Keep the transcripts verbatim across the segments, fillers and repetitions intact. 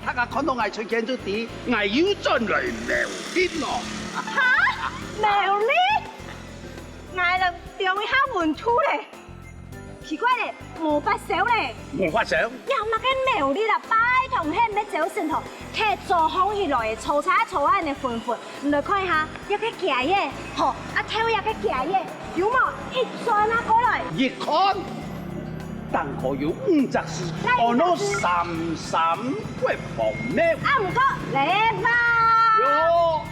大家看到𠊎出現就知，𠊎又轉來苗栗咯。哈？苗栗？𠊎就放一下溫度咧。奇怪咧，無發燒咧。無發燒？有麼个苗栗啊？拜託，毋係毋係朝晨吼，忒早䟘起來，坐車坐到恁呢昏昏。你來看一下， 這个枝仔，吼，啊，頭這个枝仔，有無？一轉啊過來。一看，頂高有五隻字，哪五隻字？安到三山國王廟。啊，毋過，你吧。有。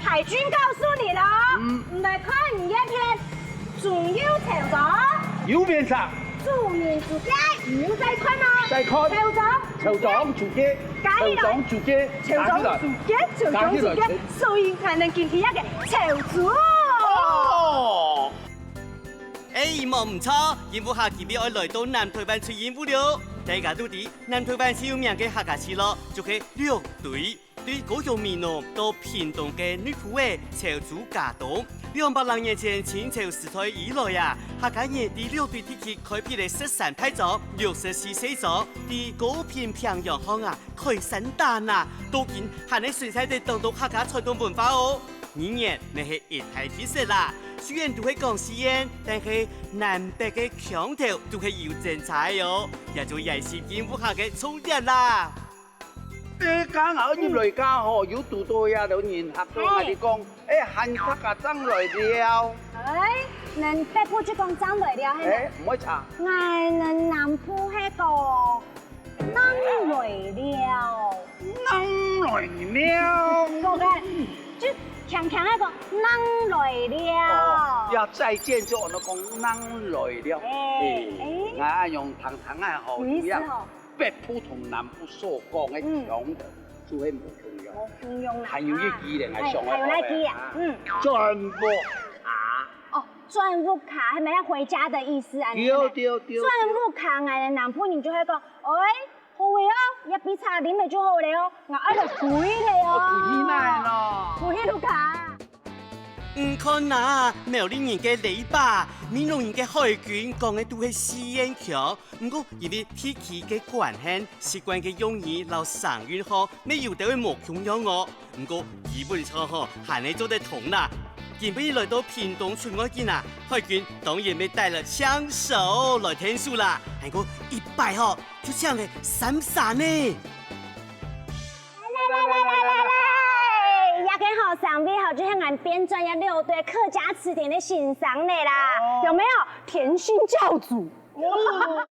海軍告訴你了哦，嗯。你來看你這片，左右朝左。右片上。左面左邊，你有在看嗎？在看。朝左。朝左左邊。 加起來。朝左左邊，朝左左邊，朝左左邊，加起來。所以𠊎等今天愛个朝左。哦！哎，無毋著，今下今晡日愛來到南臺灣出任務了。大家都知，南臺灣最有名个客家聚落，就係六堆。對高雄美濃到屏東个內埔仔、潮州佳冬，兩百零年前清朝時代以來啊，客家人在六堆地區開闢了十三大庄、六十四細庄，在高屏平洋項啊， 開山打林，到今還係存在著當多客家傳統文化哦。語言乜係一大特色啦，雖然都係講四縣，但係南北个腔調都係有精差个哦，這就係今下个重點啦。誒，剛好入來家吼，有堵到這兜人客到𠊎兜講，誒，還客家正來尞。誒，你北部就講正來尞，係無？誒，毋會差。𠊎等南部係講 正來尞。正來尞。對个，就輕輕个講，正來尞。哦，這再見就安到講正來尞。哎，哎。哎，𠊎恁樣聽聽啊吼，有意思吼。一樣，北部同南部所講个腔調，嗯。就會無共樣。無共樣啦。還有一句咧，𠊎想愛講个，哎，還有哪句啊？啊，嗯。轉屋下。哦，轉屋下，係無愛回家个意思啊？對，對，對。轉屋下，𠊎等南部人就會講， 喂，好个哦，這杯茶啉了就好了哦，𠊎愛來歸咧哦。哦，歸去哪呢？歸去屋下。你看啊，苗栗人个簍把，美濃人个海軍，講个都係四縣腔。毋過因為地區个關係，習慣个用語摎聲韻吼，乜有兜仔無共樣哦。 毋過基本上吼，還係做得通啦。今晡日來到屏東出外景啊，海軍當然乜帶了槍手來𢯭手啦。還過一擺吼，就搶个三儕呢。來來來來來來，這個吼，上位吼，就係𠊎編撰這六堆客家詞典个先生呢啦，哦。有沒有？甜心教主。哦。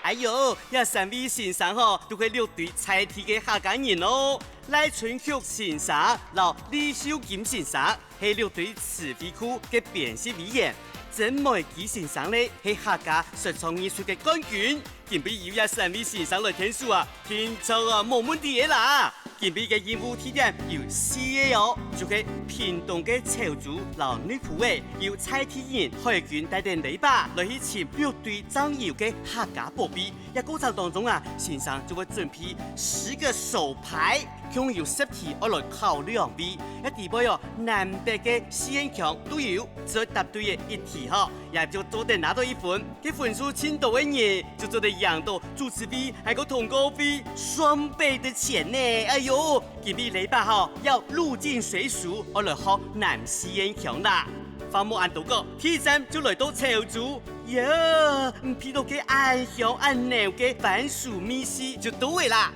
哎喲，這三位先生吼，都係六堆在地个客家人哦。賴春菊先生摎李秀金先生係六堆詞彙庫个編輯委員，曾梅基先生呢係客家說唱藝術个冠軍。今晡日有這三位先生來𢯭手啊，定著啊無問題个啦。 今晡日个任務地點有四個哦，就係屏東个潮州摎內埔仔，由在地人、海軍帶等簍把來去尋六堆正有个客家寶貝。這過程當中啊，先生就會準備十個手牌，共有十題愛來考兩位。這底背哦，南北个四縣腔都有，只要答對个一題吼， 也就做得拿到一分。該分數盡多个人，就做得贏到主持費，還過通告費，雙倍的錢呢！哎喲，今晡日簍把吼，愛入境隨俗，愛來學南四縣腔啦。話無恁多講，第一站就來到潮州。呀，毋知道該恁香恁濃个番薯味緒就到位啦。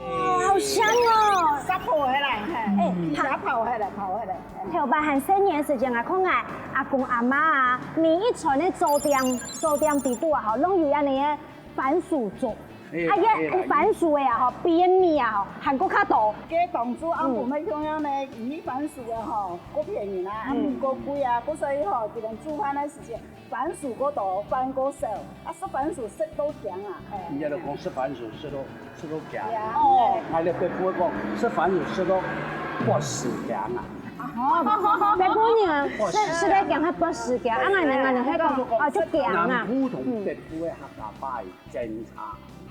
哦，好香哦！沙泡下來，嘿，哎，皮夾泡下來，泡下來。嘿。頭擺還細人个時節啊，看𠊎阿公阿媽啊，每一餐个早點，早點底肚啊，吼，攏有恁呢个番薯粥。哎，啊，哎，哎。這番薯个啊，吼，比米啊，吼，還過較多。該當初阿公嗯。乜共樣呢，毋係番薯个吼，過便宜啊，啊，嗯。米過貴啊，故所以吼，佢等煮飯个時節， 番薯過多，飯過少，啊，食番薯食到驚啊！哎。人家都講食番薯食到，食到驚。驚。哦。𠊎兜北部講，食番薯食到發屎驚啊。哦，北部人啊，食，食到驚，還發屎驚，啊，𠊎兜，𠊎兜會講，啊，就驚啊。南部同北部个客家話有精差。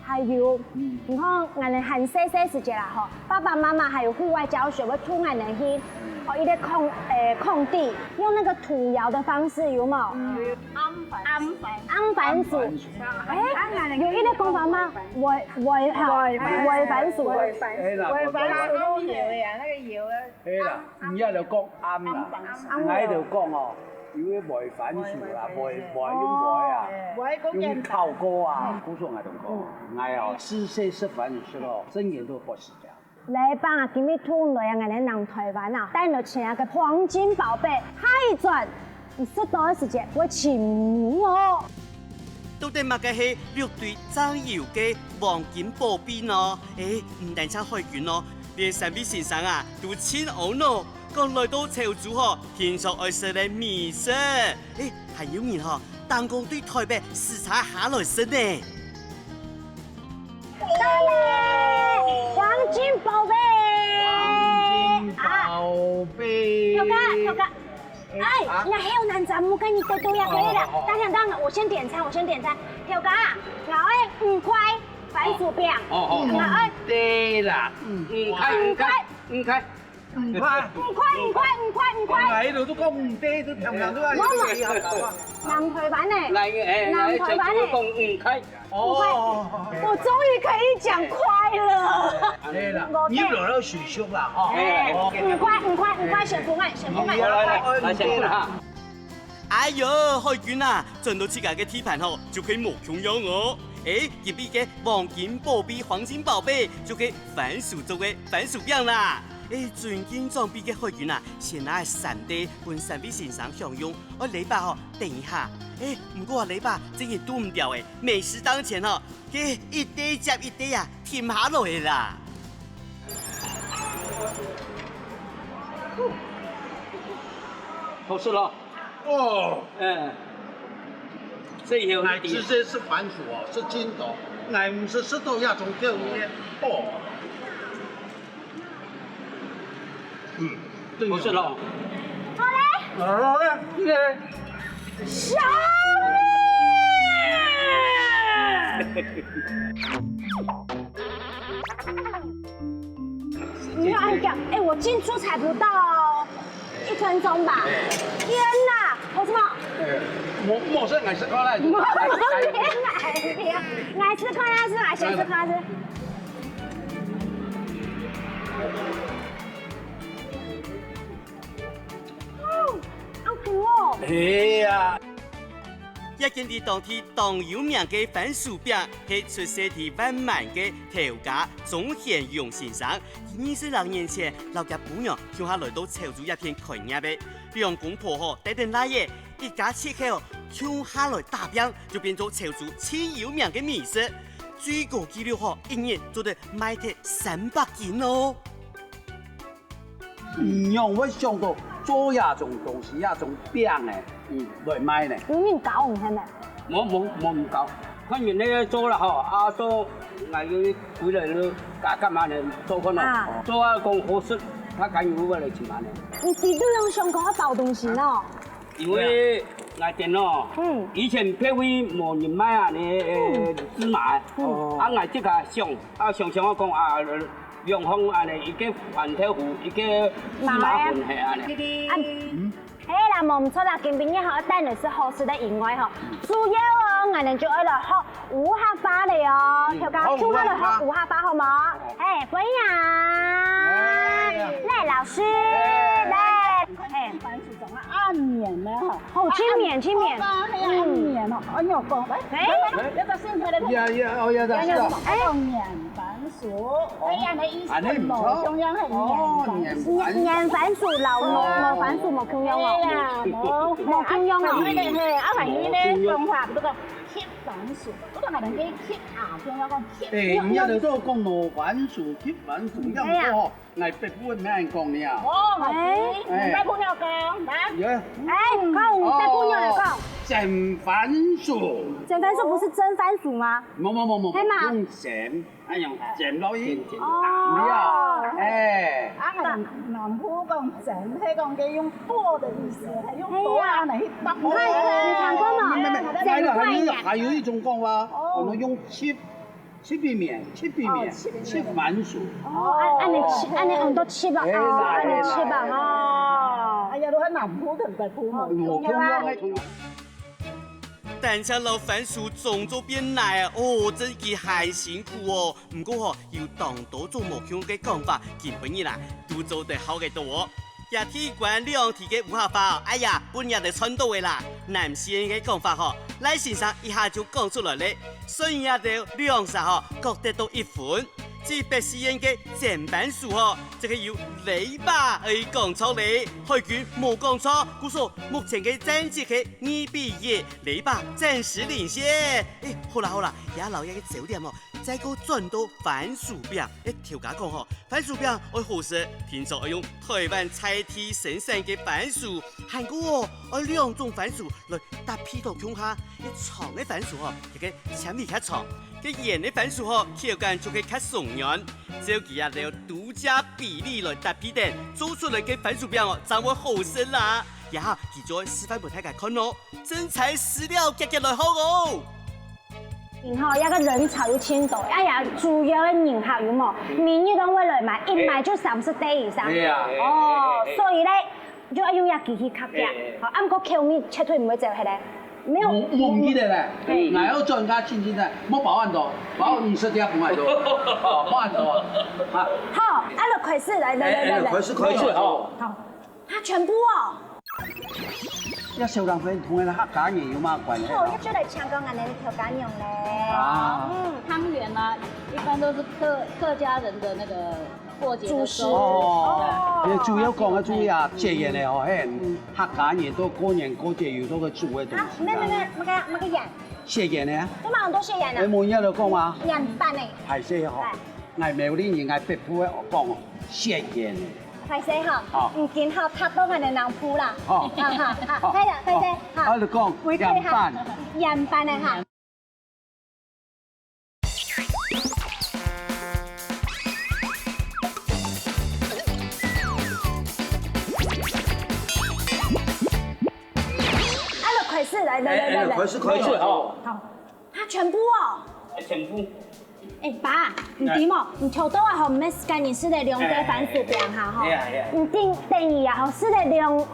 還有，嗯。你看，𠊎兜還細細時節啦，吼，爸爸媽媽還有戶外教學，會㧡𠊎兜去，哦，一個空，誒，空地，用那個土窯的方式，有無？嗯。暗糞。暗糞。暗糞番薯。番薯。哎，有一个讲法吗？煨，煨哈，煨番薯。煨番薯。哎啦，煨番薯。煨番薯。有的啊，那个油啊。哎啦，你也就讲啱啦，啱，啱。𠊎就讲哦，因为煨番薯啦，煨，煨用煨啊，煨个用烤过啊，故所𠊎就讲，𠊎哦，自细食番薯哦，真个都不是这样。 來吧，今日同來啊，𠊎等南臺灣啊，帶來請个黃金寶貝，下一轉，你食到个時節會盡美哦。到底麼个係六堆正有个黃金寶貝呢？誒，毋單淨海軍哦，連三位先生啊都盡懊惱，講來到潮州吼，平常愛食个美食，誒，還有人吼，當講對臺北駛車下來食呢。 到了，黃金寶貝。黃金寶貝。啊，有个，有个。哎，啊。那還有南瓜，我跟你多多要回來了。好，好，好。大家等等，我先點餐，我先點餐。有个，我愛五塊番薯餅。哦，哦，哦。我愛對啦，五塊，五塊，五塊。 五塊。五塊，五塊，五塊，五塊。哎，都都講五塊，都聽聽都愛。我嘛，南臺灣呢？來，哎，南臺灣呢？講五塊。哦，我終於可以講塊了。對啦，你有了學習啦，哈。哎，五塊，五塊，五塊，先不賣，先不賣。來，來，來，來，先不賣哈。哎喲，海軍啊，轉到自家个地盤吼，就可以無共樣哦。哎，今日个黃金寶貝，黃金寶貝，就係番薯做个番薯餅啦。 哎，尊敬長輩个海軍啊，先拿三垤分三位先生享用，愛禮拜吼，等一下。哎，毋過啊，禮拜真个堵毋牢哎，美食當前吼，佢一垤接一垤啊，停下來个啦。好食咯。 哦，嗯，這有一點。𠊎直接食番薯哦，食真多，𠊎毋係食到這種口味哦。嗯，對哦。好食咯。好嘞。好嘞，這個。小妹。你要按掉，哎，我進出踩不到哦。 一分鐘吧。哎。天哪，好吃嗎？哎，無，無食，𠊎食看啦。無食，𠊎食，𠊎先食看下先。嗯，好甜哦。哎呀。 這間在當地當有名个番薯餅，係出世在萬巒个頭家鍾顯榮先生。佢二十六年前，摎厥餔娘共下來到潮州這片開業个。兩公婆吼，帶等倈仔，一家七口共下來打拚，就變做潮州盡有名个美食。最高紀錄吼，一日做得賣忒三百斤哦！ 你仰會想到做這種東西，這種餅呢，嗯，來賣呢？有人教你係無？無，無，無人教。看人咧做啦吼，啊，做，𠊎又歸來又加減下呢，做看咯。啊。做啊，講好食，佢敢有會來尋下呢。你幾度用想講愛包東西呢？因為𠊎等哦，嗯。以前別位無人賣啊，呢，嗯。芝麻，嗯。啊，𠊎自家想，啊，想想啊講啊， 兩項恁呢，一個番豆糊，一個芝麻粉，係恁呢。啊，係啦，無毋著啦，今晡日吼，愛帶你食好食个以外吼，主要哦，𠊎等就愛來學吳客話了哦，嗯，頭家，好，共下來學吳客話好無？好。嘿，歡迎。哎。來，老師，哎。來，嘿。番薯種啊，恁綿个吼。哦，盡綿，盡綿。啊，係啊，恁綿哦，哎喲，講，來，哎。來，來，來，來，先來，來。呀，呀，哦，呀，來，來。哎。講綿番薯。 哎呀，你意思無共樣，係哦，綿番薯。綿，綿番薯摎無，無番薯無共樣哦。係啦，無，無共樣哦。啊，反正呢，係，啊，反正呢，講法，不過翕番薯，不過𠊎等个翕啊，共樣講翕。哎，人家都講無番薯，翕番薯，一樣哦。哎呀。𠊎北部乜恁講呢啊。哦，哎。𠊎北部有講，來。有。哎，講北部有來講。哦，蒸番薯。蒸番薯不是蒸番薯嗎？無，無，無，無，係嗎？用蒸。 恁樣煎落去，煎，煎，哦。打料，哎。啊，南部講蒸，係講佢用剁的意思，係用刀啊來去剁。你看，你看過嗎？沒，沒，沒，還有，還有一種講法，哦。我們用翕，翕一面，翕一面，哦，翕一面。翕番薯。哦，恁，恁樣翕，恁樣用刀翕啊，哎，哦，恁樣翕啊，哎。哦。哎呀，都係南部同北部無共樣啊。無共樣个。單淨摎番薯種做變泥啊，哦，真經還辛苦哦。毋過吼，有當多種無共个講法，今晡日啊，都做得學个到哦。這題一關兩題个烏客話哦，哎呀，分你兜賺到个啦。南四縣个講法吼，賴先生一下就講出來咧，算你兜兩儕吼，各得到一分。 至於北四縣个煎番薯吼，這个有雷爸愛講著咧，海軍無講著，故所目前个戰績係二比一，雷爸暫時領先。誒，好啦好啦，這摎這个焦點吼，再過轉到番薯餅。誒，頭家講吼，番薯餅愛好食，定著愛用臺灣在地生產个番薯，還過哦，愛兩種番薯來搭配到共下，該長个番薯吼，這个纖維較長， 該圓个番薯吼，口感就會較鬆軟。照佢這兜獨家比例來搭配等，做出來个番薯餅哦，正會好食啦。這下佢就愛示範分大家看哦，真材實料，遽遽來學哦！然後這个人潮有盡多，哎呀，主要个人客有無？每日都會來買，一買就三十對以上。對呀。哦，所以咧， 就愛用這機器較遽。好，啊，毋過口味絕對毋會走忒咧。沒有。無，無毋記得咧，𠊎有專家親自在，莫包恁多，包五十條分𠊎做，包恁多，啊。好，啊，就開始，來來來來來。開始，開始，好。好，啊，全部哦。這小人粉同𠊎客家人有麼關係？好，就來請教𠊎兜客家人咧。啊，嗯，湯圓啊，一般都是客客家人的那個 過節的時候。哦，也主要講个主要啊，節日个吼，嘿，客家人都過年過節有這个煮个東西。啊，沒沒沒，那個那個鹽。食鹽个啊？做麼个都食鹽啊？哎，無人都講啊。鹽巴呢？歹勢吼，哎，𠊎苗栗人，𠊎北部个講哦，食鹽个。歹勢吼，好，毋緊好，卡到𠊎个腦部啦。好，好好好，好，開始開始，好，啊，就講，回饋一下，鹽巴，鹽巴个哈。 啊，就開始，來來來來來，開始開始哦。好，啊，全部哦。全部。哎，爸，你知無？你偷偷啊吼，毋係自家人食个兩個番薯餅哈吼，哎呀哎呀，你等等於啊吼，食个兩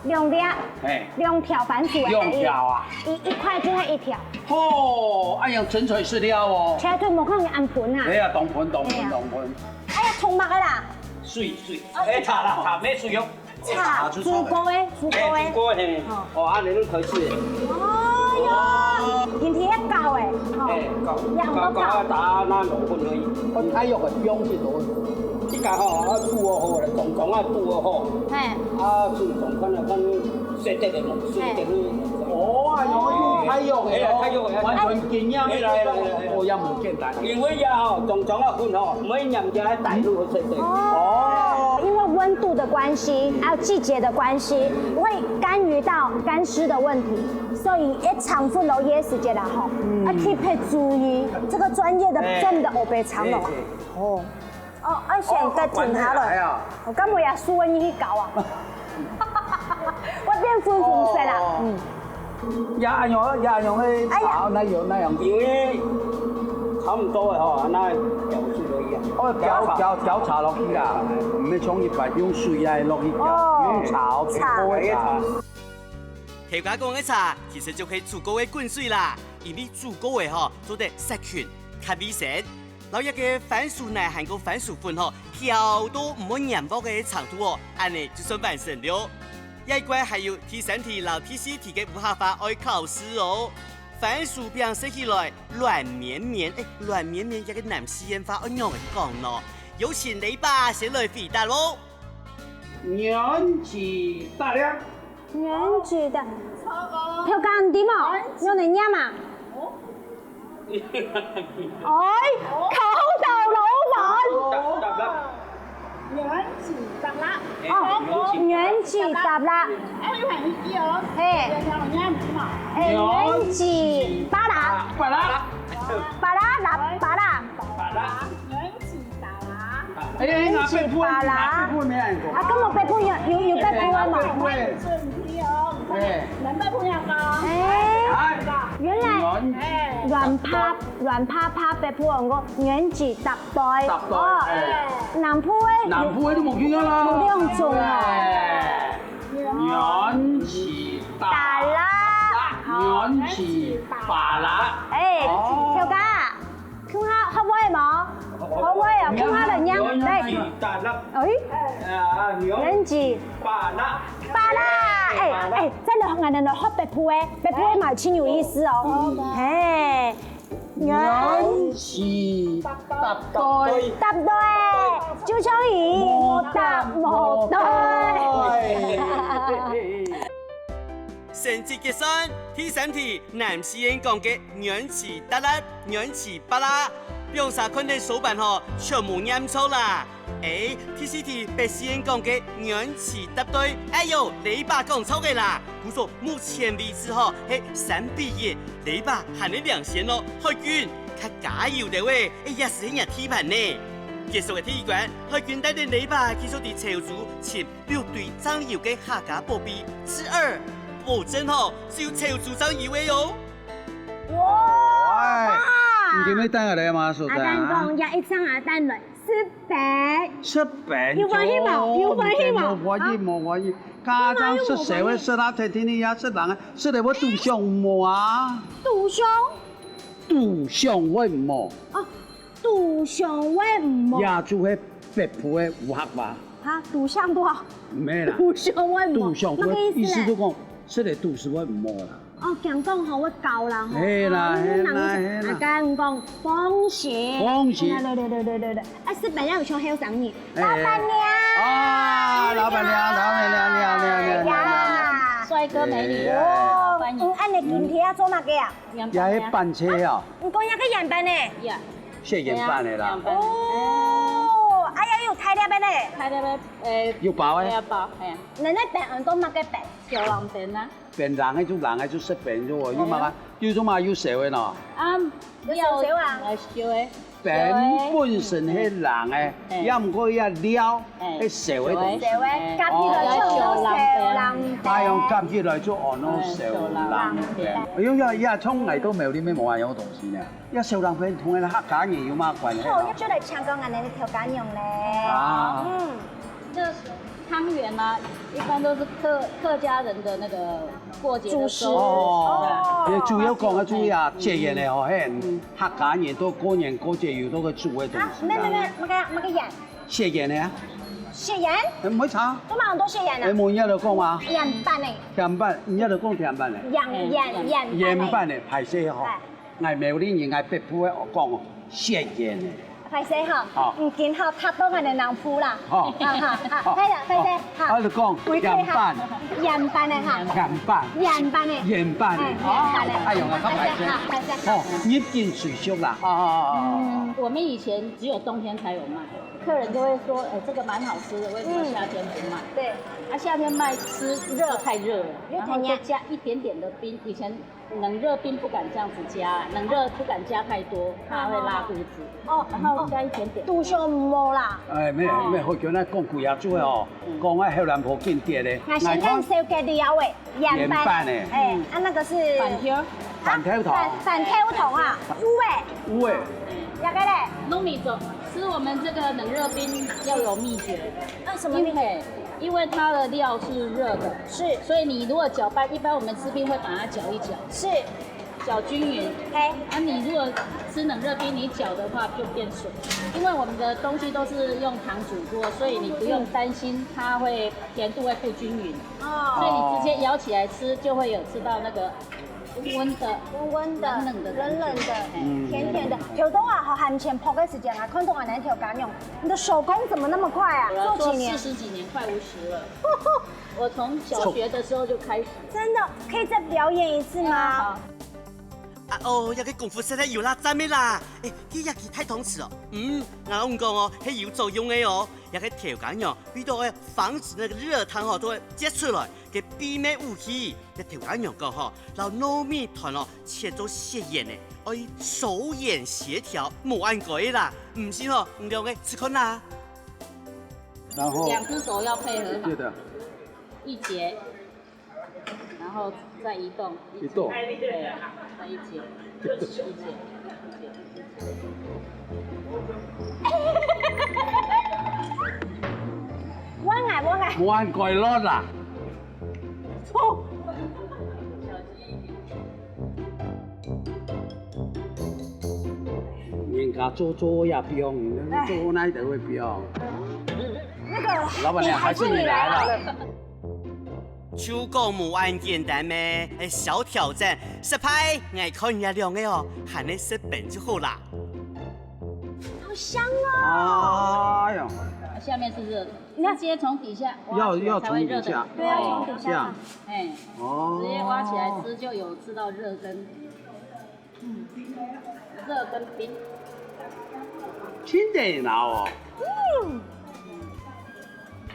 兩粒，哎，兩條番薯而已。兩條啊？一一塊就係一條。哦，哎呀，真材實料哦。絕對無可能恁笨啊。哎呀，當笨當笨當笨。哎呀，重麼个啦？水水，哎，茶啦茶，沒水哦。茶，煮過个，煮過个。哎，煮過个，嘿。哦，啊，恁樣開始。哎喲，今天要搞哎，吼，哎，搞，也毋過搞。搞搞啊，打那弄混而已。哦，太陽个，不用去多。 這個吼，啊，煮好好咧，重重啊，煮好好。嘿。啊，煮重看啊，看色澤个無，色澤个。哦，哎喲，用太陽个哦，哎呀，太陽个，完全經驗，哎，來，來，來，來。哦，也無簡單。因為呀吼，重重啊，粉吼，毋會黏起來，帶入去色澤。哦，因為溫度的關係，還有季節的關係，會干預到乾濕的問題，所以一長粉落葉時節啦吼，啊，特別注意，這個專業的真的歐北長哦。哎，哎。 哦，愛先該停下來。哦，哦，關起來啊。我敢會也輸你去搞啊？我變粉紅色啦，哦。嗯。也恁樣，也恁樣个茶，哎呀。哪有哪樣？因為差不多个吼，那調水落去啊。哦，調，調，調茶落去啦，毋係像一般用水啊落去調，哦，用茶哦，茶。泡个茶。頭家講个茶，其實就係煮過个滾水啦，因為煮過个吼，做得殺菌、較衛生。 摎這個番薯泥還過番薯粉吼，調到毋會黏鑊个程度哦，恁呢就算完成了。這一關還有第三題摎第四題个烏客話愛考試哦。番薯餅食起來軟綿綿，誒，軟綿綿這個南四縣話愛仰仔講呢？有請雷爸先來回答咯。原子大量。 原子的。頭家，你知無？用來念啊？哎，考倒老闆。原子答啦。哦，原子答啦。哎，有很一哦。嘿。有聽有念嘛？哎，原子巴拉。巴拉。巴拉拉巴拉。巴拉。 原子巴拉。哎，哎，拿北部的，拿北部的沒來過。啊，根本北部有，有，有北部的嘛。北部的。準題哦，你看，哎。南北部要高。哎，哎。原來，哎。軟趴，軟趴趴北部人講原子搭對。搭對，哦，哎。南部的有，南部的就無共樣啦。有兩種哦。哎。原子搭。搭啦。好，元氣芭樂。哎，哦。頭家，共下學會無？學會哦，共下來念。來。元氣芭樂。哎。啊，元氣芭樂。芭樂，哎，哎，再來，𠊎等來學北部个，北部个嘛真有意思哦。嗯。嘿，元氣搭對。搭對，就像佢無搭無對。 升職結算，第三題，南四縣講个元氣芭樂、元氣芭樂，兩儕看等手板吼，全無念錯啦。A，第四題，北四縣講个元氣搭對，哎喲，這把講錯个啦。故所目前為止吼，係三比一，這把還係領先咯，海軍，較加油兜喂，哎，這係若地盤呢。結束个第一關，海軍帶等這把繼續在潮州尋 六堆正有个客家寶貝之二，保證吼，只有潮州正有个哦。哇！哎，你今日帶下來嗎，所長？阿丹講，也一張阿丹來，十分。十分。有歡喜無？有歡喜無？無歡喜，無歡喜。家長食蛇會食啊，天天也食人啊，食了會肚胸無啊？肚胸？肚胸會無？哦，肚胸會無？也就係北部个有客話。 哈，肚項不好。毋係啦。肚胸會無？肚胸，麼个意思呢？意思就講，食了肚屎會無啦。哦，講講吼，會高啦吼。係啦，哦，係啦，係啦。啊，跟人講，恭喜。恭喜。對對對對對對。哎，食飯要有像後生人。哎，老闆娘。啊，老闆娘，老闆娘，你好，你好，你好，你好，你好。呀。帥哥美女，哎呀。歡迎。嗯，恁呢今天要做麼个啊？也係粄車啊。你講那個圓粄呢？呀。食圓粄个啦。哎呀，圓粄。哦，哎呀，有大粒个呢。大粒个 誒，有包誒。係啊，包，係啊。你那粄安到麼个粄？小籠粄啊。粄，人个就人个就食粄，就有嘛，有種嘛有燒个喏。啊，有燒燒啊。誒，燒个。粄本身係人个，哎。也毋過也料，哎。係燒个東西。燒个，哦。夾起來就小籠粄。哎喲，夾起來就安到小籠粄。哎喲呀，也從來都無，你們無恁樣東西呢。 這小籠粄同𠊎等客家人有麼个關係哦？哦，就來請教𠊎等个頭家娘咧。啊。嗯。這湯圓嘛，一般都是客，客家人的那個過節的時候。主食。哦。哦。也主要講个主要啊，節日个吼，嘿，嗯。客家人都過年過節有那個煮个東西啊。啊，沒，沒，沒，那個，那個圓。食圓个啊。食圓？誒，毋會差。都蠻多食圓啊。誒，無人家就講啊。圓粄个。甜粄，人家就講甜粄个。圓，圓，圓粄个。圓粄个，歹勢吼。哎。 𠊎苗栗人，𠊎北部个講哦，食圓个。歹勢哈，哦。已經哈，他都還能腦補啦。哦。啊哈，哈，哦。歹勢，歹勢，哈。啊，就講，圓粄。圓粄个哈。圓粄。圓粄个。圓粄个，哎，哦。圓粄个。哎喲，較歹勢。歹勢哈，歹勢哈。哦，入境隨俗啦。哦，哦，哦，哦。嗯，我們以前只有冬天才有賣，客人就會說，哎，這個蠻好吃的，為什麼夏天不賣？嗯，對。啊，夏天賣吃，熱。太熱了，然後再加一點點的冰，以前 冷熱冰不敢這樣子加，冷熱不敢加太多，怕會拉肚子。哦，然後加一點點。肚胸無啦。哎，沒有，沒有，好，今仔講幾下子哦，嗯。講啊，後來無緊跌咧。那先看小姐你要喂，圓粄。圓粄个。哎，啊，那個是番茄。番茄糖。番，番茄糖啊，有喂。有喂。那個嘞？糯米粽，吃我們這個冷熱冰要有秘訣。啊，什麼秘訣？因為，因為它的料是熱的，是。所以你如果攪拌，一般我們吃冰會把它攪一攪。 是。攪均勻。嘿。啊，你如果吃冷熱冰，你攪的話就變水，因為我們的東西都是用糖煮過，所以你不用擔心它會，甜度會不均勻。哦。所以你直接舀起來吃，就會有吃到那個溫溫的、溫溫的、冷冷的感覺。冷冷的、嗯。甜甜的。頭到啊，好，還前泡个時間啊，看到啊，那條乾用，你的手工怎麼那麼快啊？有了，做幾年？做四十幾年，快五十了。我從小學的時候就開始。真的，可以再表演一次嗎？啊，好。啊哦，這個功夫實在有夠讚个啦！誒，佢這個大湯匙哦，嗯，𠊎同你講哦，係有作用个哦。這個豆乾哦，為到愛防止那個熱湯哦，都會滴出來，个秘密武器。這豆乾用講吼，摎糯米團哦，切做細圓个，愛手眼協調，無恁該啦，毋信吼，你兩個試看啦。然後兩隻手要配合好，對的。一節，然後再移動，移動，對，再一節，一節，一節。我來，我來。無恁該落啦。啊，做做也不用，做哪一个会不用？那个老板娘，还是你来了。秋公母案简单咩？哎，小挑战，失败，我看人家两个哦，还能食本就好啦。好香哦！哎呀，下面是热的，你要直接从底下挖出来才会热的。要要从底下，对啊，从底下。哦，这样。哎，哦，直接挖起来吃就有吃到热跟。 嗯，热跟冰。真得拿哦。嗯，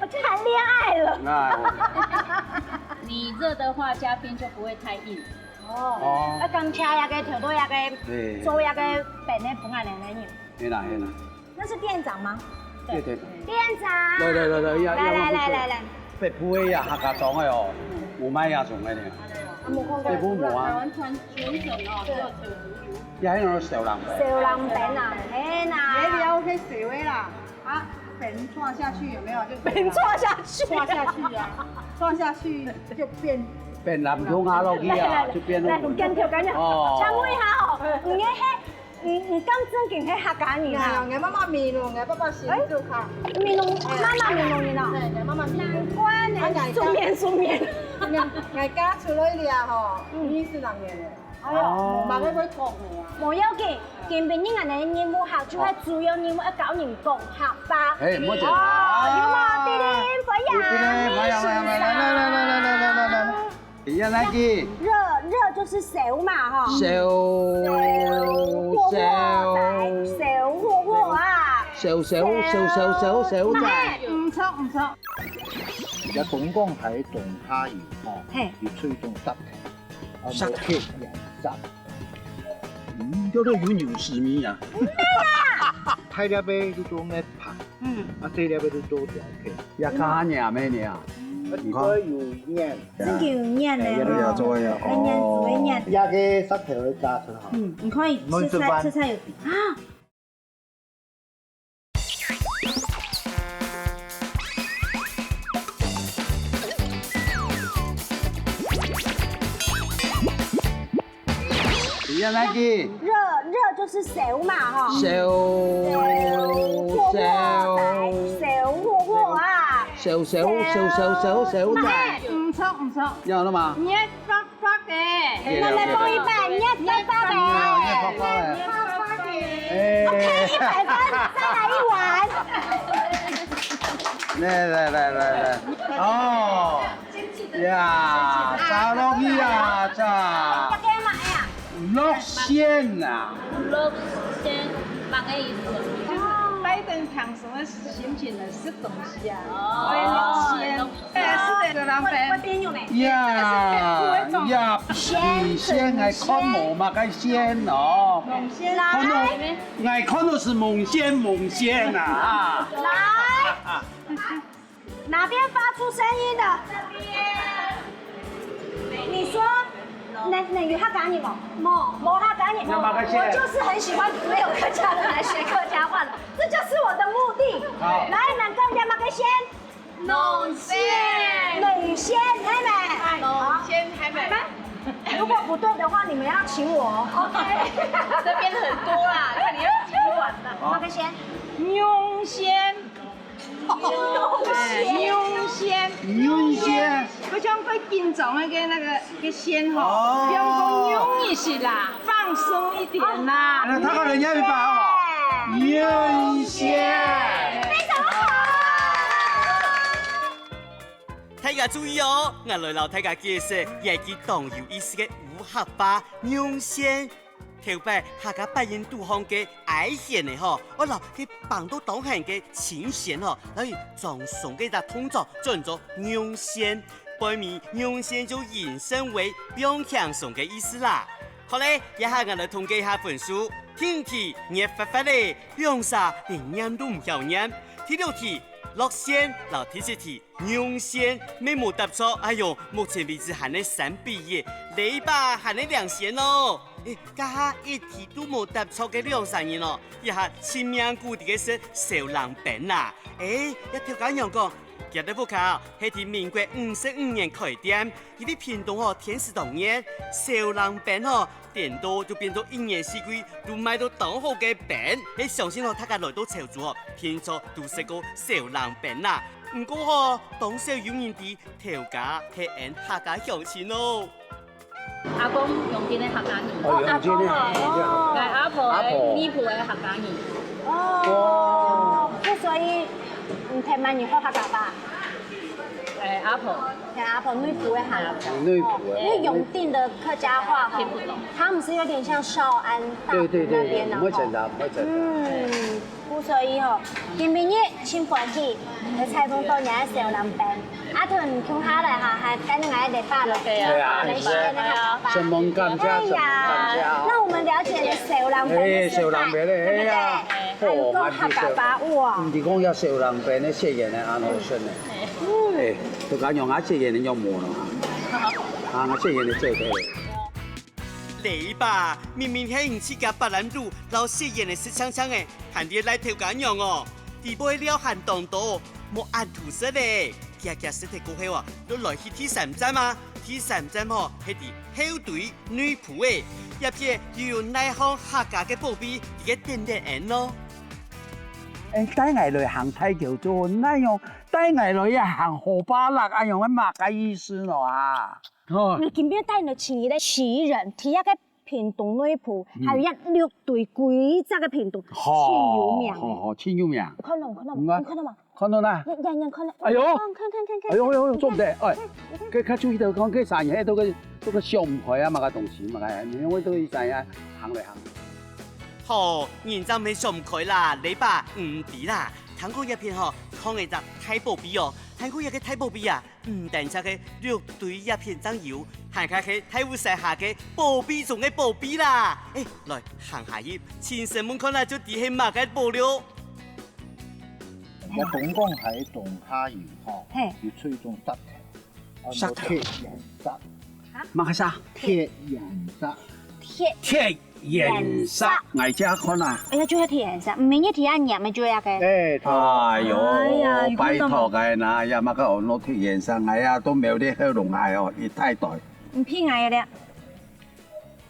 我就谈恋爱了。哎，你热的话加冰就不会太硬。哦，哦，啊，刚切那个，调到那个，对，做那个本的不按呢。对啦，对啦。 那是店长吗？对对对。店长，来来来来，要来来来来来，北部个呀，客家庄个哦，有卖呀种个呢。啊，没看过。北部无啊。台湾传传统哦，只有小朋友。也还有小人。小人饼啊，嘿呐。也了解小个啦，啊，饼戳下去有没有？就本戳下去，戳下去啊，戳下去就变变南通啊落去啊，就变那种。来，干掉干掉。哦，请问一下哦，你个黑 你你讲正经个客家人啊？哎，我妈妈美濃个，爸爸新竹客。美濃，妈妈美濃人哦。哎，我妈妈美濃。难怪呢，啊，哎，素面素面。哎，哎，家出来了吼，嗯，二十六年了。哎呦，哦，妈妈会讲的啊。无要紧，今晡日俺个任务哈，就系主要任务要教人讲客话。哎，莫紧张。哦，有吗？叮叮，欢迎。叮叮，欢迎，欢迎，来来来来来来来来来。 你要哪个？热，热就是烧嘛，哈。烧，烧，火火仔，烧火火啊。烧，烧，烧，烧，烧，烧仔。哎，毋错，毋错。而家東江係東下游，吼，嘿。佢吹動石頭，啊，石頭。木刻也係石。嗯，叫做有牛屎味啊。大粒个就做咩帕，嗯。啊，細粒个就做條刻。也較黏个呢啊。啊，你看。有黏。 真个有黏呢，哎，有黏做个哦。哎，黏，只会黏。那个石头会炸出来哈。嗯，你可以吃菜，弄一碗。吃菜有底啊。你要哪个？热，热就是烧嘛，哈。烧，火火仔，烧。烧火火啊。烧，烧，烧，烧，烧，烧仔。哎，毋错，毋错。要了吗？你个发发个。慢慢帮一半，你个发发个。你个发发个。哎。OK，一百分，再来一碗。来来来来来，哦。 呀，炸落去啊，炸。這个嘛，哎呀。六仙啊。六仙，麼个意思？就是拜登平常个心情來食東西啊。哦，六仙。哎，是的，小人餅。會變樣呢。呀，呀，仙，仙，𠊎看無麼个仙哦。夢仙。看到，𠊎看到係夢仙，夢仙啊。來。 哪邊發出聲音的？這邊。你說，你，你有客家人無？無。無客家人。那麼客家人。我就是很喜歡沒有客家人來學客家話的，這就是我的目的。好。來，恁講一下麼个仙？農仙。農仙，係無？農仙，係無？如果不對的話，你們要請我。OK。這邊很多啦，看你要幾碗啦。麼个仙？農仙。 哎，牛仙。牛仙。好像會緊張那個，那個，那個仙吼，哦。不用講牛一些啦，放鬆一點啦。那他可能要一把好不好？牛仙。非常好。大家注意哦，𠊎來摎大家解釋，這係當有意思个烏客話，牛仙。 頭擺客家八音肚項个哀弦仔吼，愛摎該挷到當絚个琴弦吼，摎佢撞鬆个隻動作，做做用弦。背尾用弦就引申為放輕鬆个意思啦。好咧，這下𠊎來統計一下分數。第一題，熱發發咧，兩儕連唸都毋曉唸。第六題，落弦，摎第七題， 用弦，乜無答著，哎喲，目前為止還係三比一，這把還係領先哦。欸，這下一題都無答著个兩儕人哦，這下盡命牯在該食燒冷冰啦。欸，這頭家娘講，這个屋下係在民國五十五年開店，因為屏東吼天時當熱，燒冷冰吼，顛倒就變做一年四季都賣到當好个冰。係相信吼，大家來到潮州吼，定著都食過燒冷冰啦。毋過吼，當少有人知頭家係𫣆客家鄉親哦。 阿公永定个客家人，哦，永定个哦，𠊎阿婆个阿婆內埔个客家人。哦，就所以你忒慢你學客家話，誒，阿婆，你阿婆內埔个客家話，內埔个因為永定的客家話哈聽不懂，他們是有點像詔安大埔對對對對，那邊的毋會整哈。的，毋會整的。嗯，故所以吼，今晡日真歡喜，來採訪到你个小南邊。阿屯共下來哈，還跟你个禮拜了，對啊來學那個客家話。承蒙感謝，哎承蒙感謝呀，啊。那我們了解了小南邊哎，的小南邊咧，哎呀，還有講客家話哇毋。是講要小南邊咧，食鹽个安好食呢。哎，就講用啊食鹽个用無咯，啊，啊食鹽个做得。雷爸，明明係你自家把咱路摎食鹽个食淨淨个，還在賴頭家娘哦。底背料還當多，莫恁圖食咧。遽遽食忒過後啊，就來去第三站啊。第三站吼，係在後堆內埔个，這片又有哪項客家个寶貝，在該等等𫣆咯。哎，帶𠊎來行太橋做哪樣？帶𠊎來也行河壩落，哎喲，麼个意思咯啊？哦，你今晡日帶你个情人，第一个屏東內埔，還有一六堆規隻个屏東，好，真有名。好好，真有名。看到嗎？看到嗯啊嗎？你看到嗎？看到啦，你你你看到？哎呦看看看看看。哎呦哎呦，做毋得，哎，你看佢佢注意到講，佢三爺都个都个想毋開啊，麼个東西，麼个，因為都一三爺行來行去。吼，人正毋係想毋開啦，雷爸毋知啦。聽講這片吼，囥一隻大寶貝哦，聽講這个大寶貝啊，毋單淨係六堆這片正有，還係大武西下个寶貝中个寶貝啦。誒，來行下去，親身問看啊，就知係麼个寶了。我東港係東下游吼，嘿有出一種石頭，石頭叫鐵岩石，麼个石？鐵岩石。鐵鐵岩石，𠊎遮看啊。哎呀，就係鐵岩石，毋係你睇下黏个就係个。哎，哎呦，哎呀有看到嗎拜託个啦，呀，麼个安到鐵岩石，哎呀，都沒有這好弄害哦，一大袋。你騙𠊎个咧，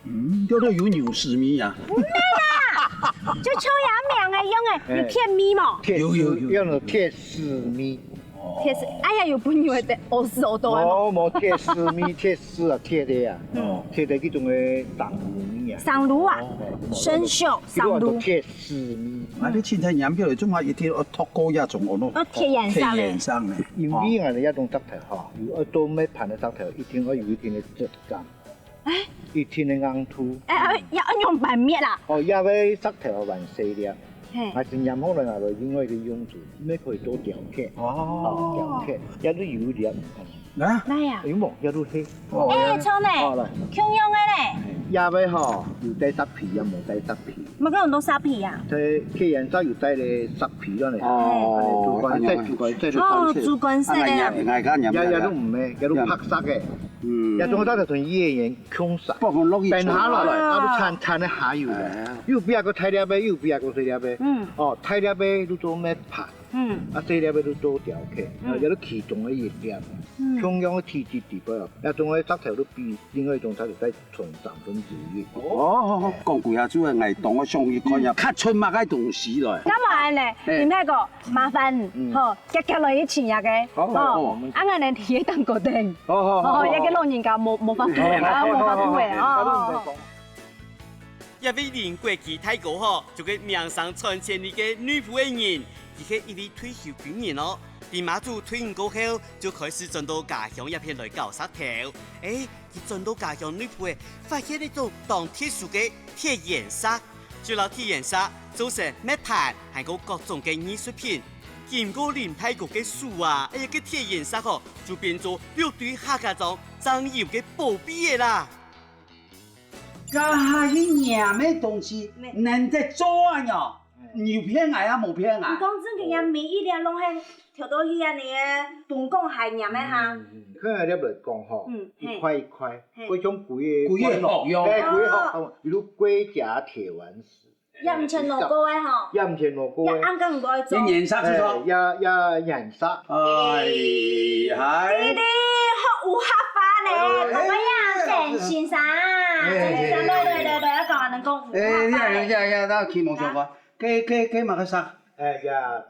嗯，叫做有牛屎咪啊。就像人名个樣个，有鐵咪無？鐵有有有絲，用个鐵絲咪。鐵絲，哎呀，有朋友个，哦是哦，都啊。哦，無鐵絲咪，鐵絲啊，鐵个啊，嗯鐵个這種个生物咪啊。生滷啊，哦生鏽，生滷。叫做鐵絲咪。啊，你凊彩拈起來，做麼一定要托高一種安到哦，鐵岩石咧鐵岩石呢？因為𠊎等這種石頭吼，有愛做麼个盤个石頭，一定愛有一定个質感，一定个硬度。哎，哎，要用板面啦。哦，這个石頭還細粒，嘿，還是拈好了拿來另外一個用途，乜可以做雕刻。哦，雕刻，這都有粒。啊，來呀，有無？這都係。哦，哎，錯呢，好來，共樣个咧，這个吼，有帶石皮也無帶石皮。麼个用到石皮啊？在鐵岩石有帶个石皮了呢。哦，主管在主管在哦，主管色个啊。哎，看你，這這都毋係，這都白色个。嗯，這種石頭同頁岩共色。不過落去等下來，哦啊，都層層个下游个。哎又比較个大粒个，又比較个細粒个。嗯哦，大粒个都做咩盤，嗯啊，細粒个都做雕刻，嗯啊，這都其中个一點。嗯，共樣个體積底背哦，這種个石頭都比另外一種石頭再重三分之一。哦，講幾下子个，𠊎當我上去看一下，看出麼个東西來。那麼恁呢，哎林太哥，麻煩你，嗯吼，遽遽來去請一个，好好好啊，恁呢提一擔果等，好好好哦，一个老人家無無法度，啊，無法度个，哦。這位林國基大哥吼，就係名聲傳千里个內埔个人，佢係一位退休軍人哦。在媽祖退伍過後，就開始轉到家鄉這片來搞石頭。誒，佢轉到家鄉內埔誒，發現一種當特殊个鐵岩石，就摎鐵岩石做成乜盤，還過各種个藝術品。經過林大哥个手啊，哎呀，个鐵岩石吼，就變做六堆客家庄正有个寶貝个啦。 這下一樣个東西，能得做啊喏？你有騙𠊎啊，無騙你啊？講真个，人每一粒攏係跳到去啊，你个東港海岩个哈。看下粒來講吼，嗯一塊一塊，嘿好像鬼个鬼个殼樣哎，鬼个殼，哦，比如龜甲鐵丸石。也毋曾落過个吼。也毋曾落過个。也暗光毋過愛做。你顏色係說？哎，也，也顏色。哎，嗨。弟弟，好有客話呢，哎。同我一樣，鄭先生，哎，鄭先生，哎，對，對，對，對，要講，能講有客話呢。哎，呀，呀，呀，那啟蒙小可，該，該，該麼个色？哎，呀，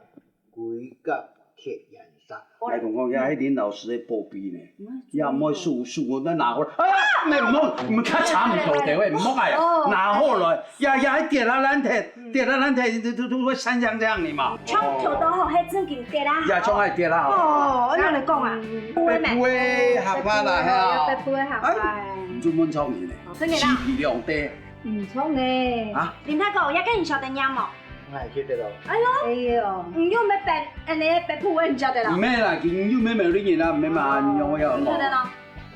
龜甲鐵顏色。來講講，呀，彼林老師个寶貝呢，嗯，呀，毋好輸，輸，我拿好來，啊，毋好，毋好，較長頭的，喂，毋好哎呀，哦。拿好來，呀，呀，跌啊爛忒，跌啊爛忒，都，都，都會像這樣的嘛。像頭都好，還正經跌啊。呀，像愛跌啊，吼。哦，恁樣來講啊，嗯，北部个客話啦，係啊。北部个客話。哎，你就問錯人呢，真的啦。四皮兩塊。 毋錯呢。啊？林大哥，這个你曉得唸無？𠊎曉得咯。哎喲，哎喲，你又毋係北，恁呢北部話你曉得咯？毋係啦，佢又毋係苗栗人啊，毋係嘛，哦，你用个曉得咯？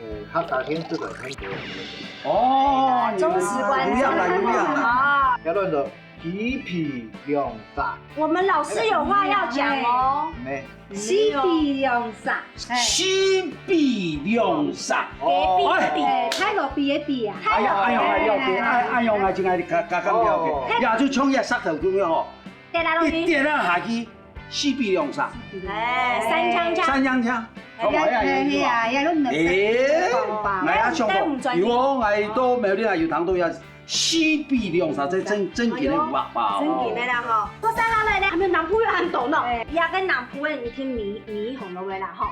呃，客家電視台看過。哦，忠實觀眾。有影啦，有影啦。哦。要亂說，四皮兩煞。我們老師有話要講哦。哎，哎。 四皮兩煞，嘿。四皮兩煞。哦，哎。哎，大路比个比啊。哎呀，哎呀，哎呀，哎，哎呀，哎，哎，就像這石頭公樣吼，跌啊落去。一跌啊下去，四皮兩煞。哎，三槍槍。三槍槍。哎，哎呀，哎呀，哎呀，哎，來啊，上課，有哦，𠊎都沒有，有聽到呀。 四皮兩煞，這正，正經个有辦法哦。正經个啦吼。過三下來呢，還有南部有恁多呢。哎。這个南部个你聽你，你紅了未啦吼？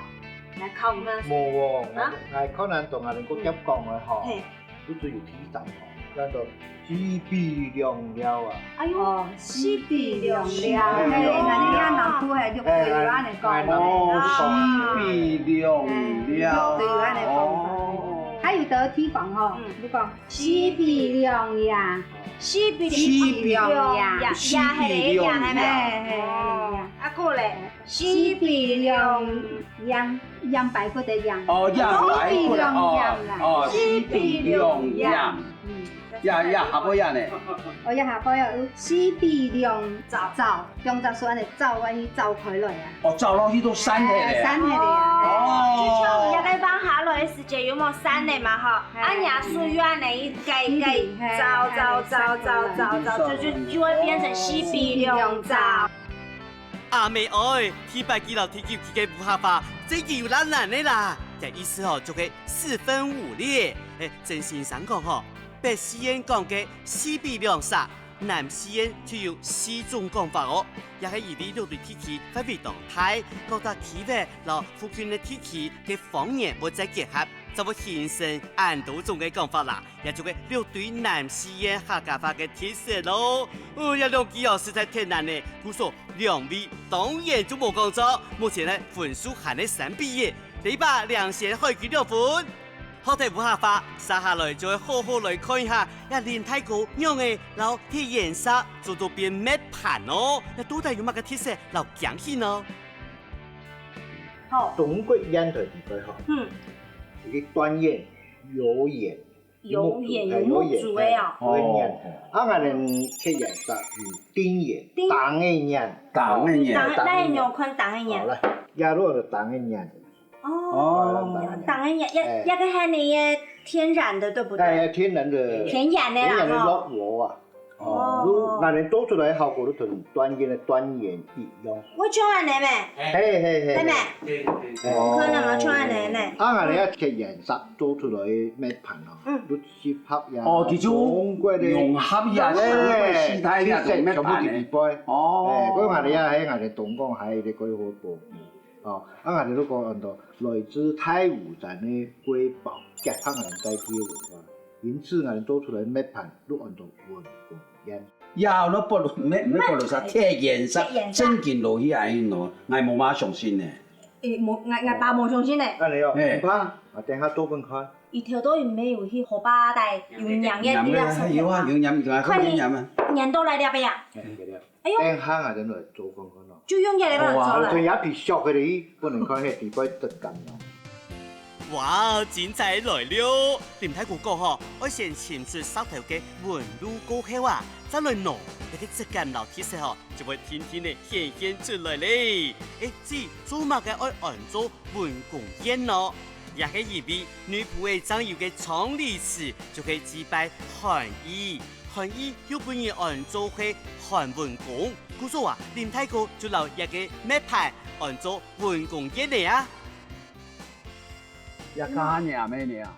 來考你們。無哦，啊？𠊎，𠊎可能同𠊎兩个夾講个吼，嘿。就只有第三吼，叫做四皮兩了啊。哎喲，哦，四皮兩了，四皮兩了。嘿，𠊎等這南部嘿，就會有恁呢講。哎，南部哦，四皮兩了。哎，就有恁呢講法。哦。還有个地方吼，嗯。你講 四皮兩樣。四皮，四皮兩樣。四皮兩樣。嘿，嘿，嘿。哦。啊，過咧，四皮兩樣，樣，樣擺過个樣。哦，樣擺過个，四皮兩樣啦。哦，哦，四皮兩樣。四皮兩樣。嗯。樣，樣，下背樣呢？哦，樣下背樣，有四皮兩爪。爪。 兩隻手恁呢抓落去抓開來啊。哦，抓落去都散忒咧。哎，散忒咧啊。哦。就像這个放下來个時節，有無散咧嘛吼？哎。啊，若手又恁呢，一个一个，嘿，抓，抓，抓，抓，抓，抓，就，就，就會變成四皮兩爪。阿姆哀，第八期摎第九期个無客話，真經有難難个啦。這意思吼，就係四分五裂。哎，鄭先生講吼，北四縣講个四皮兩煞， 南四縣就有四種講法哦，也係因為六堆地區範圍當大，各大區域摎附近个地區个方言會再結合，正會形成恁多種个講法啦，也就係六堆南四縣客家話个特色咯。哦，這兩句哦，實在忒難了，故所兩位當然就無講著，目前呢分數還係三比一，這把領先海軍兩分。 好忒無客話，接下來就愛好好來看一下，這林大哥仰仔摎鐵顏色做到變滅盤哦，這到底有麼个特色摎驚喜呢？好。中國煙台地區吼，嗯。一个斷煙、有煙，有煙，有目珠个哦。有煙，嘿，有煙。哦。啊，𠊎等鐵顏色有丁煙，丁。丁个煙。丁个煙。丁，那有看丁个煙？好，來，這落个丁个煙。 哦，哦。當然也，也，哎。也个喊你个天然的，對不對？哎，天然的，天然的啦，天然的落落啊。哦。哦，就，𠊎等做出來个效果就同斷煙个斷煙一樣。會像恁呢咩？嘿，嘿，嘿，係咩？嘿，嘿，嘿。有可能啊，像恁呢呢。啊，𠊎等个顏色做出來个滅盤哦，嗯。就適合呀，哦，佢就中國个，融合呀，哎，中國个時代呀，色全部都入去背。哦。哎，所以𠊎等啊，嘿，𠊎等東江還有一个國寶。 哦，啊，𠊎等都講安到來自太湖山个國寶，結合𠊎等在地个文化，因此𠊎等做出來个滅盤，都安到文公煙。呀，那不如，沒，沒不如啥，鐵顏色，鐵顏色。正經落去恁樣咯，𠊎無麼相信呢。誒，無，𠊎，𠊎爸無相信呢。恁樣哦，嘿。毋怕，啊，等下做分看。佢頭到尾有去河壩底，有黏个，黏个，有啊，有黏，有啊，快點黏啊。黏到來這邊啊。哎，對了。 哎喲。等下𠊎等來做看看咯。就用這个來做啦。好啊。像也皮削个哩，分你看該底背質感咯。哇，精彩來了！林大哥講吼，愛先尋出石頭个紋路過後啊，再來弄，該个質感摎特色吼，就會定定仔顯現出來咧。誒，至於做麼个愛安做文公煙呢？也係因為內埔仔正有个昌黎祠，就係祭拜寒雨、傳語又分人安做係韓文公，故所啊，林大哥就摎這个麥盤安做文公宴呢啊。這下念咩呢啊？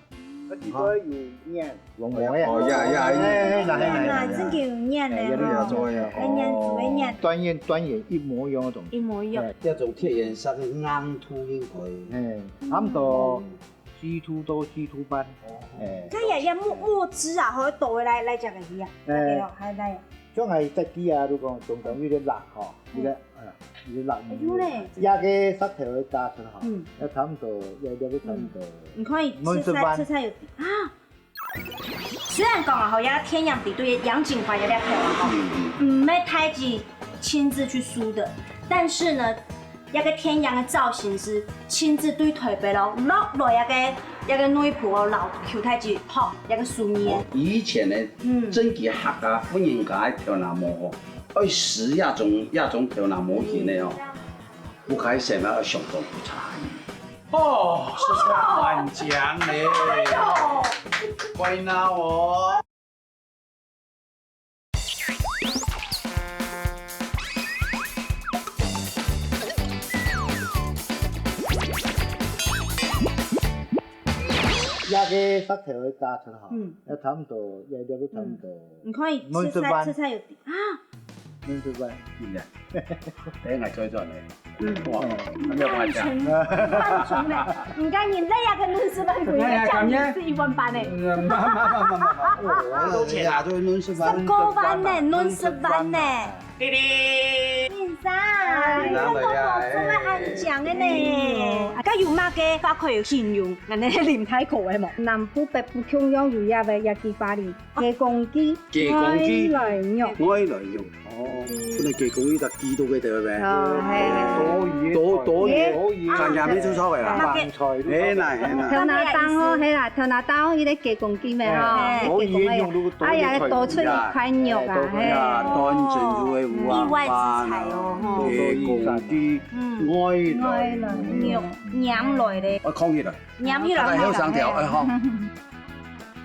佢底背有念。龍王呀。哦，呀，呀，哎，哎，哎，哎，哎，真个有念呢，哎，有念，吼。有念，有念。團圓，團圓一模一樣个東西。一模一樣。哎。這種鐵圓石个硬度應該。哎，差不多 G two到G two半。哦。哎。佢也，也墨，墨汁啊，吼，倒落來，來食个魚啊。哎。對哦，還來。像𠊎隻雞啊，如果中間有點辣吼，嗯。有點，哎呀，有點辣。哎，有呢。這个石頭个價錢吼，嗯。要差不多，要，要差不多。你看，兩十萬。食材，食材有，啊， 雖然講啊，吼，這个天陽底對楊錦華這粒頭啊，吼，嗯，嗯。毋係大姊親自去梳的，但是呢，這个天陽个造型師親自對台北咯，落來這个，這个內埔哦，摎邱大姊學這个手藝个。哦，以前呢，嗯。真个客家婦人家个頭那毛吼，愛梳這種，這種頭那毛型个哦，嗯。 屋下个生活相當不差。哦，實在很強嘞。哎喲，怪鬧哦。這个石頭个價錢吼，嗯。要差不多，也，也差不多。嗯。你看，兩十萬。食材，食材有，啊， 兩十萬。真个？等下𠊎再轉來。嗯。哇，嗯。你要跟我講。萬重，萬重嘞！你看你累啊，跟兩十萬比，哎呀，這樣子是一萬八呢。嗯，慢，慢，慢，慢，慢，慢。哦，多少錢啊？哎呀，都兩十萬。十九萬呢，兩十萬呢。弟弟。先生，哎。你看我做得恁靚个呢。啊，該有麼个花款有信用？恁呢林太可愛無？南部、北部共樣有這个，這个花哩。 雞公雞。雞公雞。外來肉。外來肉。哦，本來雞公雞就雞到該地方咩？哦，係。多魚。多，多魚。多魚。看起來沒出錯个啦。啊，該，哎，那，哎，那。頭那檔哦，係啦，頭那檔哦，該个雞公雞咩吼，哎。該雞公雞。哎呀，多出一塊肉啊，哎，多出一塊。係。呀，當然就會有啊，意外之財哦，吼。雞公雞，嗯。外來肉。外來肉，拈來咧。我講起來。拈起來，大概後生條，哎，好。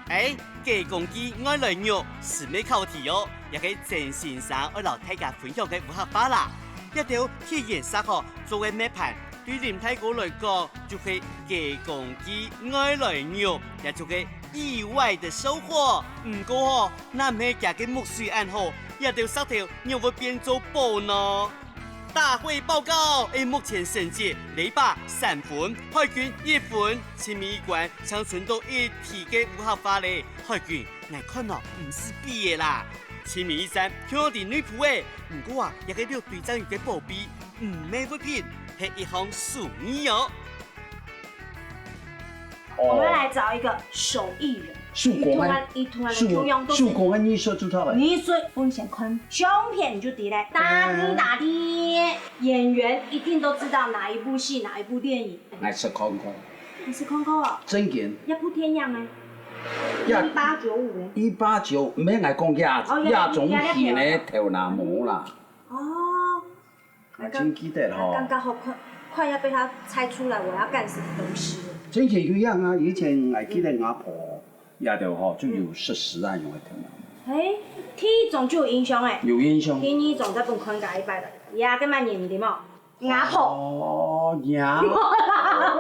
哎，雞公雞外來肉，係無考題哦，這个曾先生愛摎大家分享个烏客話啦。這兜鐵圓石吼，做个麥盤，對林大哥來講，就係雞公雞外來肉，也就係意外的收穫。毋過吼，若毋係佢个目水恁好，這兜石頭仰會變做寶呢？ 大會報告！哎，目前沈姐、雷爸三分，海軍一分，親民一關淨伸到一題个烏客話咧。海軍，𠊎看哦，毋使比个啦。親民一站，就在內埔欸。毋過啊，這个六堆正有个寶貝，毋係物品，係一項手藝哦。 哦。我們來找一個手藝人。手工个，佢同𠊎，佢同𠊎个手，共樣都係手工个藝術就著了。藝術，分先看相片就知了。打的，打的。演員一定都知道哪一部戲、哪一部電影。來試看看。你試看過哦？正經。這部電影呢？呀，一八九五呢？一八九，毋係，𠊎講這，哦，這，這種戲呢，這，這，頭那毛啦。哦。 還真記得吼。剛剛好，快，快要被他猜出來我要幹什麼東西了。真係有影啊！以前𠊎記得吾婆也就吼，就有食食啊，用个疼啊。哎，第一種就有印象哎。有印象。第二種再分看个一擺了，也个蠻年的嘛。吾婆。哦，呀。哦。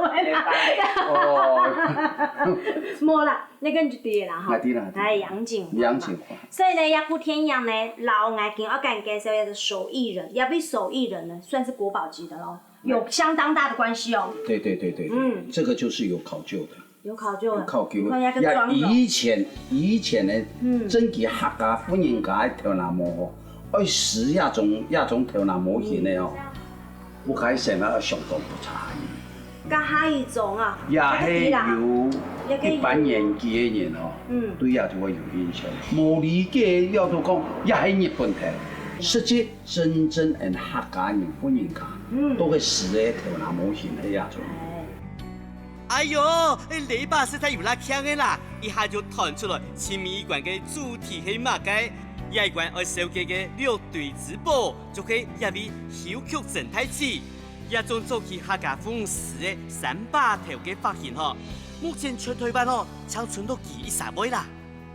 無啦， 那個你就知啦，哈。啊，知啦，知啦。哎，楊錦華嘛。楊錦華。所以呢，這部電影呢，摎𠊎今晡日介紹个手藝人，這位手藝人呢，算是國寶級的咯，有相當大的關係哦。對，對，對，對，對。嗯。這個就是有考究的。有考究的。有考究的。你看那個妝容。呀，以前，以前呢，嗯。真个客家婦人家个頭那毛吼，愛梳這種，這種頭那毛型的哦。嗯。 屋下个生活相當不差。該下一種啊，也係有一般年紀个人吼，嗯。對這就會有印象。無理解了都講，這係日本頭。實際真正𫣆客家人婦人家，嗯。都係梳个頭那毛型个這種。哎。 哎喲，這雷爸實在有罅慶个啦！一下就揣出來，親民一關个主題係麼个？這一關愛紹介个六堆之寶，就係這位繡曲曾大姊。這種早期客家風梳个三把頭个髮型吼，目前全臺灣吼，淨伸到佢一儕會啦。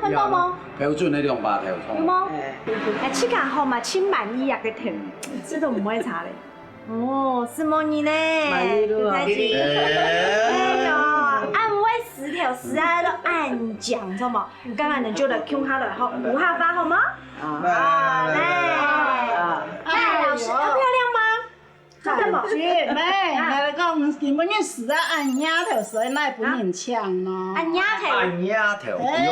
看到無？標準个兩把頭，有無？哎，自家吼嘛，盡滿意啊个頭，這都毋會差咧。哦，承蒙你呢，滿意了啊。太太。哎喲，恁會石頭石啊，都恁靚，著無？剛剛呢就來共下來吼，無下發好嗎？啊，來，啊，哎，老師，要漂亮嗎？ 看到無？姐妹，啊，來講，今晡日時啊，恁額頭，所以哪會分人搶呢？恁額頭。恁額頭，哎，喲，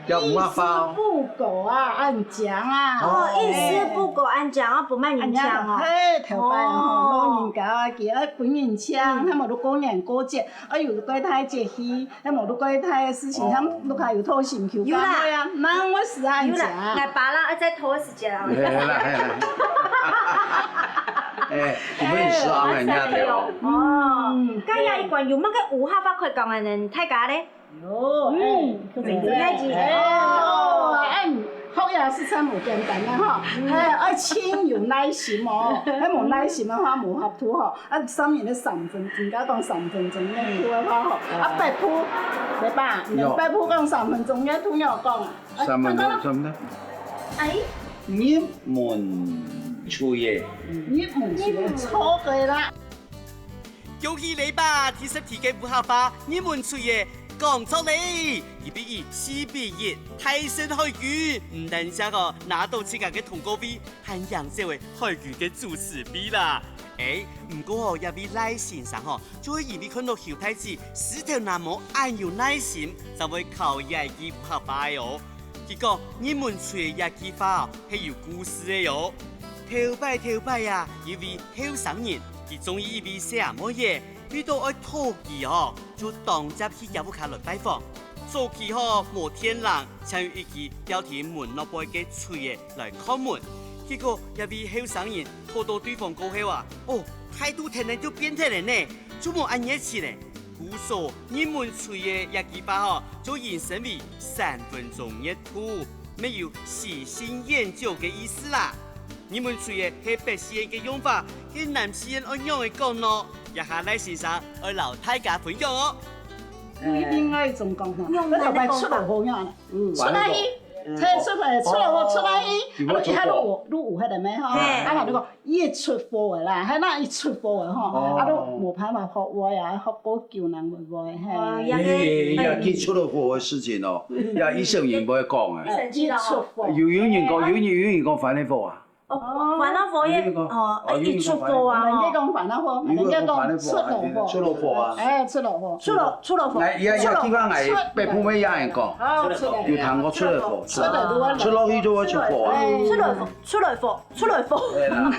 要五花包。一絲不苟啊，恁靚啊。哦，一絲不苟恁靚啊，毋會分人搶哦。嘿，頭擺吼，哦，老人家啊，佢愛分人搶，嗯，佢無就過年過節，哎喲，過大節去， 該無，你過大个事情，哦，他們都還有偷心，有啦，有啦，哪會係恁樣啊？有啦，𠊎爸啦，愛再偷一時間啊。係啦，係啦。哎，你們是啊，人家的哦。哦，嗯，該也一關有麼个有辦法可以講恁樣，大家咧？有，嗯，哎，哎，哦，哎，學也係真無簡單个吼，哎，愛盡有耐心哦，哎，無耐心个話，無法度吼。 啊，上面个三分，人家講三分鐘熱度个話吼，啊，北部，對吧？有。北部講三分鐘熱度，你有講啊？啊，三分鐘，剛剛三分鐘。哎，入門喙个。入門喙个，著个啦。恭喜你吧，第十題个烏客話，入門喙个，講著咧！一比一，四比一，大勝海軍，毋單淨哦，拿到自家个通告費， 還贏走个海軍个主持費啦。哎，毋過哦，這位賴先生吼，就係因為看到邱太子，石頭那毛恁有耐心，正會考這句客話个哦。佢講，入門喙个這句話哦，係有故事个喲。頭擺頭擺啊，有位後生人，佢中意一位細阿妹仔，為到愛討佢哦，就當輒去厥屋下來拜訪。早期吼，無電鈴，淨有一支吊在門外背个槌仔 來叩門。結果這位後生人討到對方過後啊，哦，態度突然就變忒了呢，就無恁熱情了。故所，入門槌个這句話吼，就引申為三分鐘熱度，乜有喜新厭舊个意思啦。入門槌个係北四縣个用法，該南四縣愛仰仔講呢？這下賴先生愛摎大家分享哦。有另外一種講法，用哪個講法？該就係出老火樣啦。 出來去，出來，出來，出來去，啊，就一下路有，路有迄个咩吼，嘿。啊，就講一出貨个啦，迄那一出貨个吼，哦。啊，都無辦法學會啊，學過久難會會，嘿。哦，也，也，也，佢出了貨个事情哦，也一生人毋會講个。一出貨。有，有人講，有人，有人講翻了貨啊。 哦，翻了貨也，哦，一出貨啊，人家講翻了貨，人家講出了貨，出了貨啊。哎，出了貨。出了，出了貨。哎，也，也，出了，地方哎，出，北部乜也人講，哦，出了貨。有聽過出了貨，出了貨，出了去就會出貨啊。哎，出了貨，出了貨，出了貨。對啦。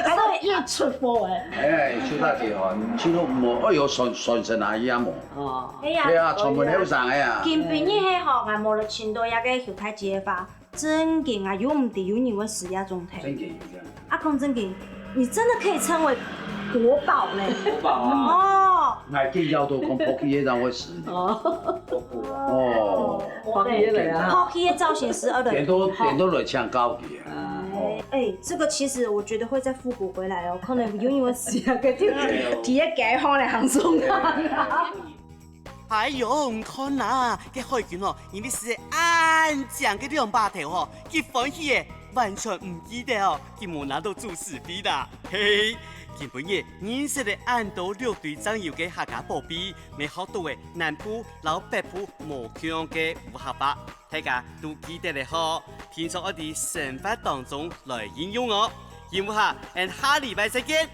所以一出貨哎。哎，邱大姐哦，你聽說無？哎喲，算，算成哪樣無？哦。哎呀，對啊，全部後生个啊。今晡日係吼，𠊎無了尋到一個邱大姐个話。 正經啊，有毋知有人會使這種題。正經有這樣。啊，講正經，你真的可以稱為國寶嘞。國寶啊。哦。𠊎見到都講博企个人會使。哦。哦。博企个人啊。博企个造型師，呃，對。點都，點都來搶高級啊。哦。哎，這個其實我覺得會再復古回來哦，可能有人會使這個，第一解放的行送。 哎喲，你看啊，該海軍哦，因為使恁靚个兩把頭吼，佢歡喜个，完全毋記得哦，佢無拿到主持費啦。嘿嘿，今晡日認識了恁多六堆正有个客家寶貝，乜學到了南部摎北部無共樣个烏客話，大家都記得了吼，平常愛在生活當中來應用哦。幸福客，俺下禮拜再見。